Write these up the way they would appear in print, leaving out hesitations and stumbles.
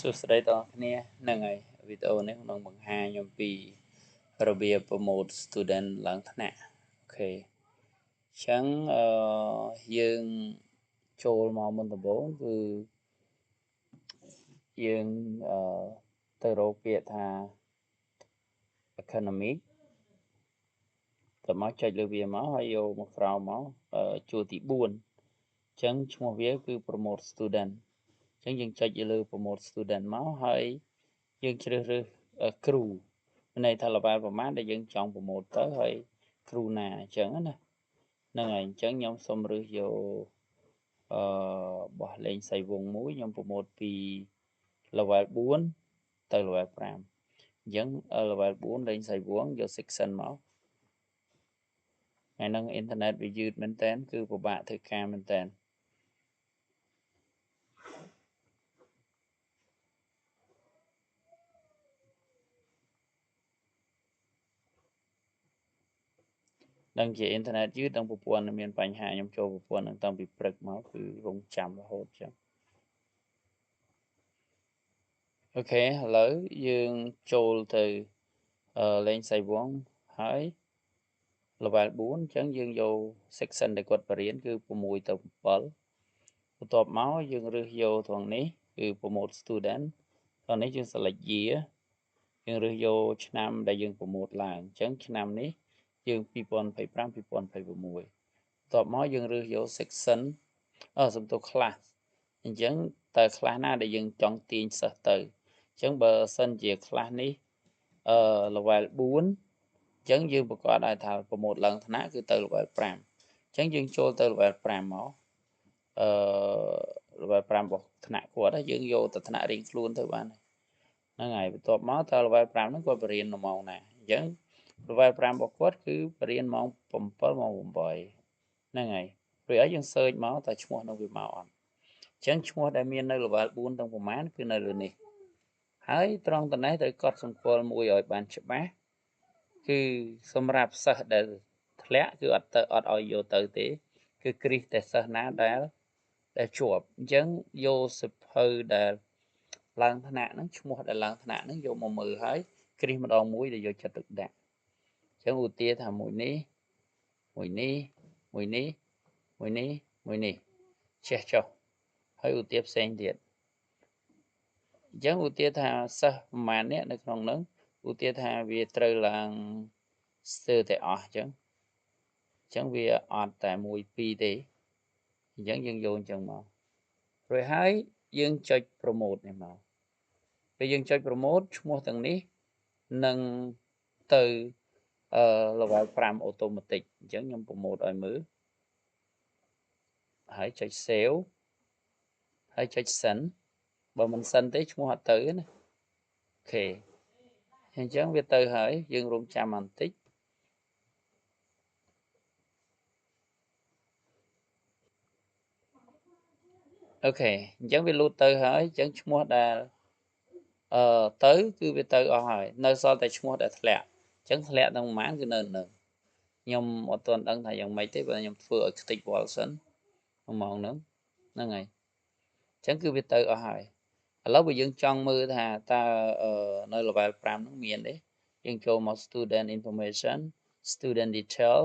សួស្តីដល់អ្នកគ្នាហ្នឹងហើយវីដេអូនេះនឹងបង្ហាញអំពីរបៀប promote student ឡើងថ្នាក់ OK អញ្ចឹងអឺយើងចូលមកមុនដំបូងគឺយើងអឺទៅរកពាក្យថា academic តមកចុចលើវាមកហើយយកមកក្រោមមកជួរទី4អញ្ចឹងឈ្មោះវាគឺ promote student អញ្ចឹងយើងចុចលើ promote student មកហើយយើងជ្រើសរើសគ្រូមានន័យថា level ប្រមាណដែលយើងចង់ promote ទៅហើយគ្រូណាអញ្ចឹងណាហ្នឹងហើយអញ្ចឹងខ្ញុំសូមរើសយកអឺបោះលេងសៃវងមួយខ្ញុំ promote ពី level 4ទៅ level 5អញ្ចឹង level 4លេងសៃវងយក section មកថ្ងៃហ្នឹងអ៊ីនធឺណិតវាយឺតមែនតើគឺពិបាកធ្វើការមែនតើដឹងជាអ៊ីនធឺណិតយឺតដឹងប្រព័ន្ធមានបញ្ហាខ្ញុំចូលប្រព័ន្ធហ្នឹងតាំងពីព្រឹកមកគឺរងចាំរហូតចឹង OK ឥឡូវយើងចូលទៅលេងសៃវងហើយ level 4អញ្ចឹងយើងយក section ដែលគាត់បរៀនគឺ6ទៅ7បន្ទាប់មកយើងរើសយកត្រង់នេះគឺ promote student ត្រង់នេះយើង select year យើងរើសយកឆ្នាំដែលយើង promote ឡើងអញ្ចឹងឆ្នាំនេះយើង2025 2026បន្ទាប់មកយើងរើសយក section អឺសំទោស class អញ្ចឹងតើ class ណាដែលយើងចង់ទាញសិស្សទៅអញ្ចឹងបើសិនជា class នេះអឺ level 4អញ្ចឹងយើងប្រកាសឲ្យថា promote ឡើងថ្នាក់គឺទៅ level 5អញ្ចឹងយើងចូលទៅ level 5មកអឺ level 5របស់ថ្នាក់គាត់យើងយកទៅថ្នាក់រៀងខ្លួនទៅបានហ្នឹងហើយបន្ទាប់មកតើ level 5ហ្នឹងគាត់បរៀននៅម៉ោងណាអញ្ចឹង level 5របស់គាត់គឺបរៀនម៉ោង7ម៉ោង8ហ្នឹងហើយព្រោះអីយើង search មកតើឈ្មោះនឹងវាមកអត់អញ្ចឹងឈ្មោះដែលមាននៅ level 4ទាំងប្រមាណគឺនៅលើនេះហើយត្រង់តនេះត្រូវកត់សម្គាល់មួយឲ្យបានច្បាស់គឺសម្រាប់សិស្សដែលធ្លាក់គឺអត់ទៅអត់ឲ្យយកទៅទេគឺគ្រីសតែសិស្សណាដែលដែលជាប់អញ្ចឹងយកសិភៅដែលឡើងថ្នាក់ហ្នឹងឈ្មោះដែលឡើងថ្នាក់ហ្នឹងយកមកមើលហើយគ្រីសម្ដងមួយដែលយកចិត្តទុកដាក់អញ្ចឹងឧទាថាមួយនេះមួយនេះមួយនេះមួយនេះមួយនេះចេះចុះហើយឧទាផ្សេងទៀតអញ្ចឹងឧទាថាសិស្សប្រហែលអ្នកនៅក្នុងហ្នឹងឧទាថាវាត្រូវឡើងស្ទើរតែអស់អញ្ចឹងអញ្ចឹងវាអត់តែ1 2ទេអញ្ចឹងយើងយកអញ្ចឹងមករួចហើយយើងចុច promote នេះមកពេលយើងចុច promote ឈ្មោះទាំងនេះនឹងទៅអឺ level 5 automatic អញ្ចឹងខ្ញុំ promote ឲ្យមើលហើយចុច save ហើយចុច send បើមិន send ទេឈ្មោះអត់ទៅណា OK អញ្ចឹងវាទៅហើយយើងរងចាំបន្តិច OK អញ្ចឹងវាលូតទៅហើយអញ្ចឹងឈ្មោះដែលអឺទៅគឺវាទៅអស់ហើយនៅសល់តែឈ្មោះដែលធ្លាក់អញ្ចឹងធ្លាក់ទាំងប្រហែលគឺនៅនឹងខ្ញុំអត់ទាន់ដឹងថាយ៉ាងម៉េចទេបើខ្ញុំធ្វើឲ្យខ្ទេចវល់សិនម៉ោងហ្នឹងហ្នឹងហើយអញ្ចឹងគឺវាទៅអស់ហើយឥឡូវបើយើងចង់មើលថាតើនៅ level 5ហ្នឹងមានទេយើងចូលមក student information student detail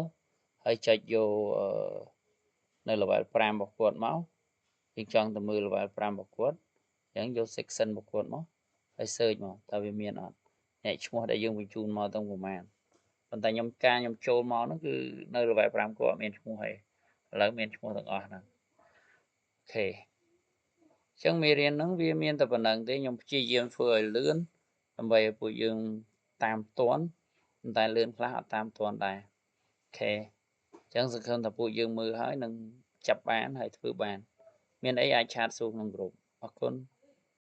ហើយចុចយកនៅ level 5របស់គាត់មកយើងចង់ទៅមើល level 5របស់គាត់អញ្ចឹងយក section របស់គាត់មកហើយ search មកតើវាមានអត់អ្នកឈ្មោះដែលយើងបញ្ជូនមកទាំងប្រមាណប៉ុន្តែខ្ញុំការខ្ញុំចូលមកហ្នឹងគឺនៅ level 5គាត់អត់មានឈ្មោះទេឥឡូវមានឈ្មោះទាំងអស់ហ្នឹង OK អញ្ចឹងមេរៀនហ្នឹងវាមានតែប៉ុណ្្នឹងទេខ្ញុំព្យាយាមធ្វើឲ្យលឿនដើម្បីឲ្យពួកយើងតាមទាន់ប៉ុន្តែលឿនខ្លះអត់តាមទាន់ដែរ OK អញ្ចឹងសង្ឃឹមថាពួកយើងមើលហើយនឹងចាប់បានហើយធ្វើបានមានអីអាច chat សួរក្នុងក្រុមអរគុណ។